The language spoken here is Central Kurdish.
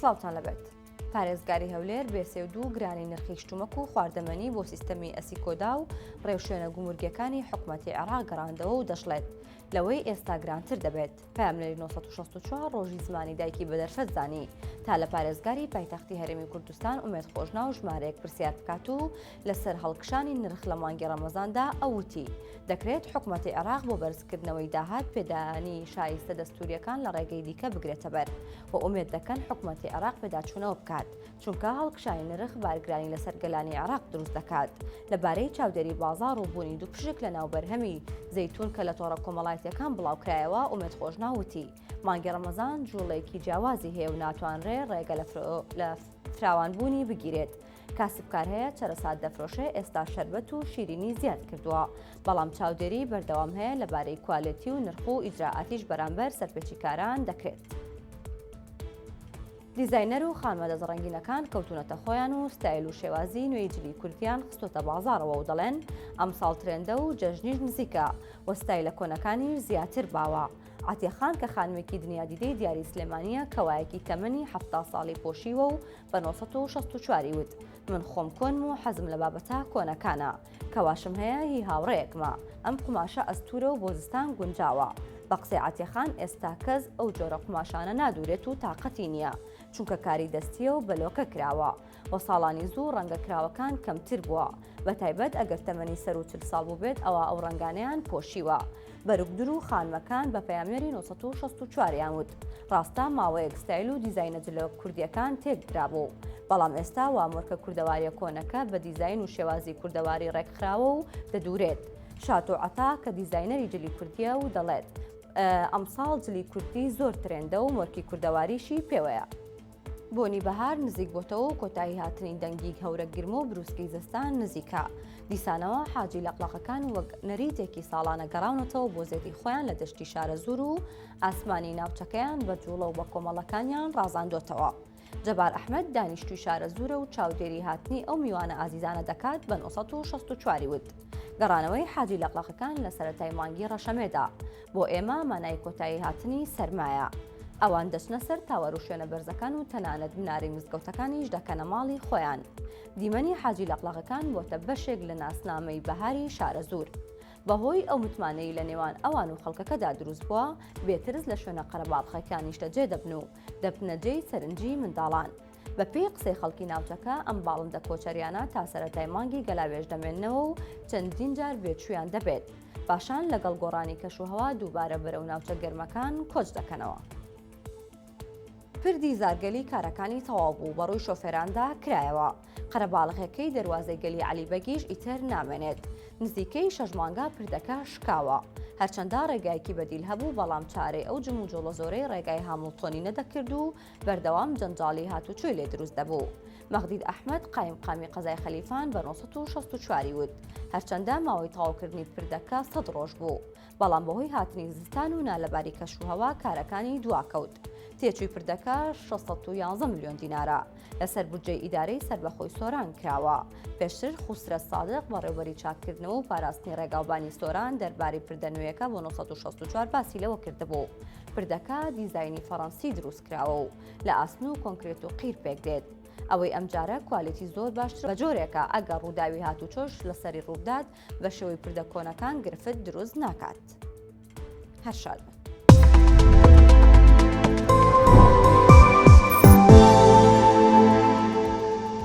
سڵاوتان لەبێت. پارێزگاری هەولێر بێسێ و دوو گرانی نرخی شتومەک و خواردەمەنی بۆ سیستەمی ئەسیکۆدا و ڕێوشوێنە گومرگیەکانی حکومەتی عێراق گەڕاندەوە و دەشڵێت لەوەی ئێستا گرانتر دەبێت. پەیامنێری 964 ڕۆژی زمانی دایکی بە دەرفەت زانی تا لە پارێزگاری پایتەختی هەرێمی کوردستان ئومێد خۆشناو ژمارەیەک پرسیار بکات و لەسەر هەڵکشانی نرخ لە مانگی ڕەمەزاندا ئەو وتی دەکرێت حکومەتی عێراق بۆ بەرزکردنەوەی داهات پێدانی شایستە دەستوریەکان لە ڕێگەی دیکە بگرێتەبەر و ئومێد دەکەن حکومەتی عێراق پێداچوونەوە بکات چونکە هەڵکشانی نرخ بارگرانی لەسەر گەلانی عێراق دروست دەکات. لەبارەی چاودێری بازاڕ و بوونی دووپشک لەناو بەرهەمی زەیتوون کە لە تۆڕە کۆمەڵایەتییەکان بڵاوکرایەوە، ئومێد خۆشناو وتی، مانگی ڕەمەزان جوڵەیەکی جیاوازی هەیە و ناتوانرێ ڕێگە لە فراوانبوونی بگیرێت. کاسبکار هەیە چەرەسات دەفرۆشێ، ئێستا شەربەت و شیرینی زیاد کردووە، بەڵام چاودێری بەردەوام هەیە لەبارەی کوالێتی و نرخ و ئیجرائاتیش بەرامبەر سەرپێچیکاران دەکرێت. دیزاینەر و خانمە دەستڕەنگینەکان کەوتوونەتە خۆیان و ستایل و شێوازی نوێی جلی کوردیان خستۆتە بازاڕەوە و دەڵێن ئەمساڵ ترێندە و جەژنیش نزیکە و ستایلە کۆنەکانیش زیاتر باوە. عەتیە خان کە خانمێکی دنیادیدەی دیاری سلێمانییە کەوایەکی تەمەنی 70 ساڵی پۆشیوە و بە 964 ی وت من خۆم کۆنم و حەزم لە بابەتە کۆنەکانە کەواشم هەیە هی هاوڕێیەکمە ئەم قوماشە ئەستوورە و بۆ زستان گونجاوە. بە قسەی عەتیە خان ئێستا کەس ئەو جۆرە قوماشانە نادوورێت و تاقەتی نییە، چونکە کاری دەستییە و بە لۆکە کراوە و ساڵانی زوو ڕەنگە کراوەکان کەمتر بووە، بە تایبەت ئەگەر تەمەنی سەروو 40 ساڵ بووبێت ئەوا ئەو ڕەنگانەیان پۆشیوە. بەرگدور و خانمەکان بە پەیامنێری 964 یان وت، ڕاستە ماوەیەک ستایل و دیزاینە جلە کوردییەکان تێکدرابوو، بەڵام ئێستا وا مۆرکە کوردەوارییە کۆنەکە بە دیزاین و شێوازی کوردەواری ڕێکخراوە و دەدورێت. شاتۆ عەتا کە دیزاینەری جلی کوردییە و دەڵێت، ئەمساڵ جلی کوردی زۆر ترێندە و مۆرکی کوردەواریشی پێوەیە. بۆنی بەهار نزیک بۆتەوە و کۆتایی هاتنی دەنگی هەورە گرمە و بروسکەی زستان نزیکە. دیسانەوە حاجی لەقلەقەکان وەک نەریتێکی ساڵانە گەڕاونەتەوە بۆ زێدی خۆیان لە دەشتی شارەزوور و ئاسمانی ناوچەکەیان بە جوڵە و بە کۆمەڵەکانیان ڕازاندۆتەوە. جەبار ئەحمەد دانیشتووی شارەزوورە و چاودێری هاتنی ئەو میوانە ئازیزانە دەکات بە 964 وت گەڕانەوەی حاجی لەقلەقەکان لە سەرەتای مانگی ڕەشەمێدا بۆ ئێمە مانای کۆتایی هاتنی سەرمایە. ئەوان دەچنە سەر تاوەر و شوێنە بەرزەکان و تەنانەت منارەی مزگەوتەکانیش دەکەنە ماڵی خۆیان. دیمەنی حاجی لەقلەقەکان بۆتە بەشێک لە ناسنامەی بەهاری شارەزوور. بەهۆی ئەو متمانەی لە نێوان ئەوان و خەڵکەکەدا دروست بووە، بێ ترس لە شوێنە قەرەباڵخەکان نیشتەجێ دەبن و دەبنە جێی سەرنجی منداڵان. بەپێی قسەی خەڵکی ناوچەکە، ئەم باڵندە کۆچەریانە تا سەرەتای مانگی گەلاوێژ دەمێننەوە و چەندین جار بێچوویان دەبێت. پاشان لەگەڵ گۆڕانی کەشوهەوا دووبارە بەرەو ناوچە گەرمەکان کۆچ دەکەنەوە. پردی زارگەلی کارەکانی تەواو بوو، بەڕووی شۆفێراندا کرایەوە. قەرەباڵغیەکەی دەروازەی گەلی عەلی بەگیش ئیتر نامێنێت. نزیکەی شەش مانگە پردەکە شکاوە. هەرچەندە ڕێگایەکی بەدیل هەبوو، بەڵام چارەی ئەو جموجۆڵە زۆرەی ڕێگای هامڵتۆنی نەدەکرد و بەردەوام جەنجاڵی هاتوچۆی لێ دروست دەبوو. مەغدید ئەحمەد، قایمقامی قەزای خەلیفان بە 964 ی وت، هەرچەندە ماوەی تەواوکردنی پردەکە 100 ڕۆژ بوو، بەڵام بەهۆی هاتنی زستان و نالەباری کەشوهەوا کارەکانی دواکەوت. تێچووی پردەکە 611 ملیۆن دینارە، لەسەر بودجەی ئیدارەی سەربەخۆی سۆران کراوە. پێشتر خوسرەت سادق، بەڕێوبەری چاککردنەوە و پاراستنی ڕێگاوبانی سۆران دەربارەی پردە نوێیەکە بۆ 964 باسی لەوە کردبوو، پردەکە دیزاینی فەڕەنسی دروستکراوە و لە ئاسن و کۆنکرێت و قیر پێکدێت. ئەوەی ئەمجارە کوالێتی زۆر باشترە بەجۆرێکە ئەگەر ڕووداوی هاتوچۆش لەسەری ڕووبدات بە شێوەی پردە کۆنەکان گرفت دروست ناکات. هەر شاد بن.